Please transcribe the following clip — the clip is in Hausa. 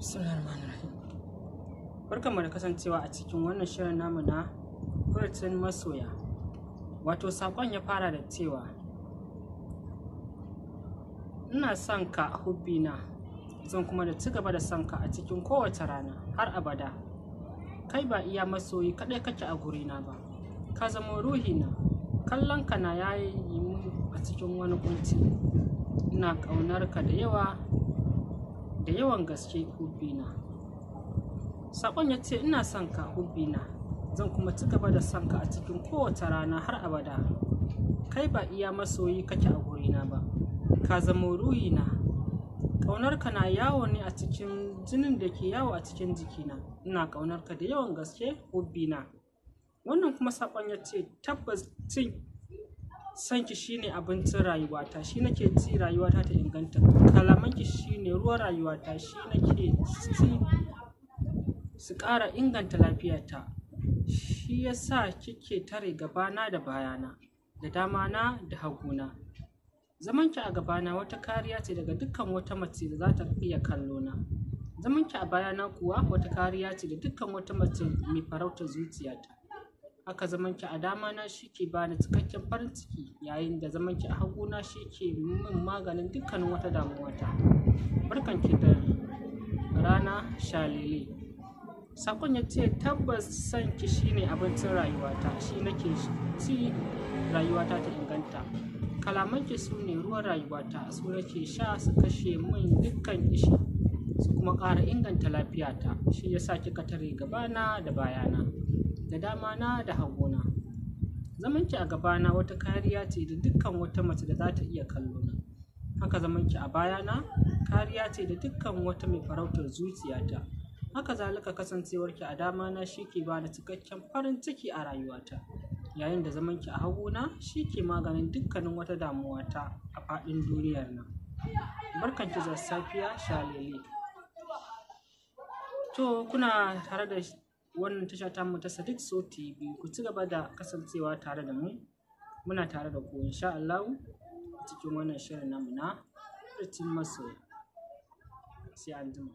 Bismillahirrahmanirrahim. Barkanmu da kasancewa a cikin wannan shirin namu na Furucin Masoya. Wato saƙon ya fara da cewa, ina son ka hubbina, zan kuma da ci gaba da son ka a cikin kowace rana har abada. Kai ba iya masoyi kaɗai kake a gurina ba, ka zama ruhina. Kallon ka na yayi mun a cikin wani ƙunci. Ina ƙaunar ka da yawa, da yawan gaske hubbina. Saƙon ya ce ina son ka hubbina, zan kuma ci gaba da son ka a cikin kowace rana har abada. Kai ba iya masoyi kake a gurina ba, ka zama ruhina. Ƙaunar ka na yawo ne a cikin jinin da ke yawo a cikin jikina. Ina ƙaunar ka da yawan gaske hubbina. Wannan kuma saƙon ya ce tabbas cin sonki shine abincin rayuwata, shi nake ci rayuwata ta inganta. Kalamanki shine ruwan rayuwata, shi nake ci su ƙara inganta lafiyata. Shi ya sa kike tare gabana da bayana, da damana da haguna. Zamanki a gabana wata kariya ce daga dukkan wata mace da za ta iya kallo na. Zamanki a bayana kuwa wata kariya ce da dukkan wata mace mai farautar zuciyata. Haka zamanki a damana shi ke bani cikakken farin ciki, yayin da zamanki a haguna shi ke min maganin dukkanin wata damuwata. Barkanki da rana shalele. Saƙon ya ce tabbas sonki shine abincin rayuwata, shi nake ci rayuwata ta inganta. Kalamanki su ne ruwan rayuwata, su nake sha su kashe min dukkan ƙishi, su kuma ƙara inganta lafiyata. Shi ya sa kika tare gabana da bayana, da damana da haguna. Zamanki a gabana wata kariya ce da dukkan wata mace da za ta iya kallo na. Haka zamanki a bayana kariya ce da dukkan wata mai farautar zuciyata. Haka zalika kasancewarki a damana shi ke bani cikakken farin ciki a rayuwata, yayin da zamanki a haguna shi ke maganin dukkanin wata damuwata a faɗin duniyar nan. Barkanki da safiya shalele. To kuna tare da wannan tasha tamu ta Sadiq So TV. Ku ci gaba da kasancewa tare da mu. Muna tare da ku insha Allahu a cikin wannan shirin namu na Furucin Masoya. Sai anjima.